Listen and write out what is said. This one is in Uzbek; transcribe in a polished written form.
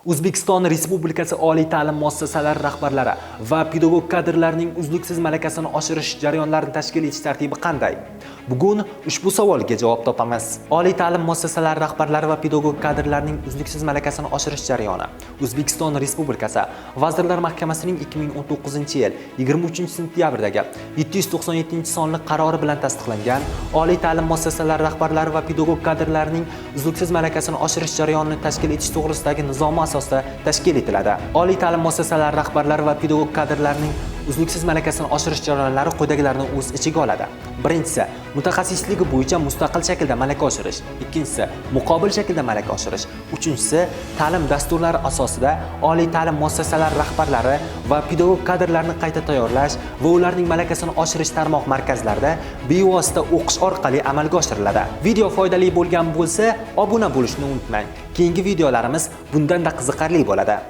O'zbekiston Respublikasi oliy ta'lim muassasalari rahbarlari va pedagog kadrlarning uzluksiz malakasini oshirish jarayonlarini tashkil etish tartibi qanday? Bugun ushbu savolga javob topamiz. Oliy ta'lim muassasalari rahbarlari va pedagog kadrlarning uzluksiz malakasini oshirish jarayoni O'zbekiston Respublikasi Vazirlar Mahkamasining 2019-yil 23-sentyabrdagi 797-sonli qarori bilan tasdiqlangan Oliy ta'lim muassasalari rahbarlari va pedagog kadrlarning uzluksiz malakasini oshirish jarayonini tashkil etish to'g'risidagi nizomi asosida tashkil etiladi. Oliy ta'lim muassasalari rahbarlari va pedagog kadrlarning uzluksiz malakasini oshirish jarayonlari quyidagilarni o'z ichiga oladi. Birinchisi, mutaxassisligi bo'yicha mustaqil shaklda malaka oshirish. Ikkinchisi, muqobil shaklda malaka oshirish. Uchinchisi, ta'lim dasturlari asosida oliy ta'lim muassasalari rahbarlari va pedagog kadrlarni qayta tayyorlash va ularning malakasini oshirish tarmoq markazlarida bevosita o'qish orqali amalga oshiriladi. Video foydali bo'lgan bo'lsa, obuna bo'lishni unutmang. Keyingi videolarimiz bundan-da qiziqarli bo'ladi.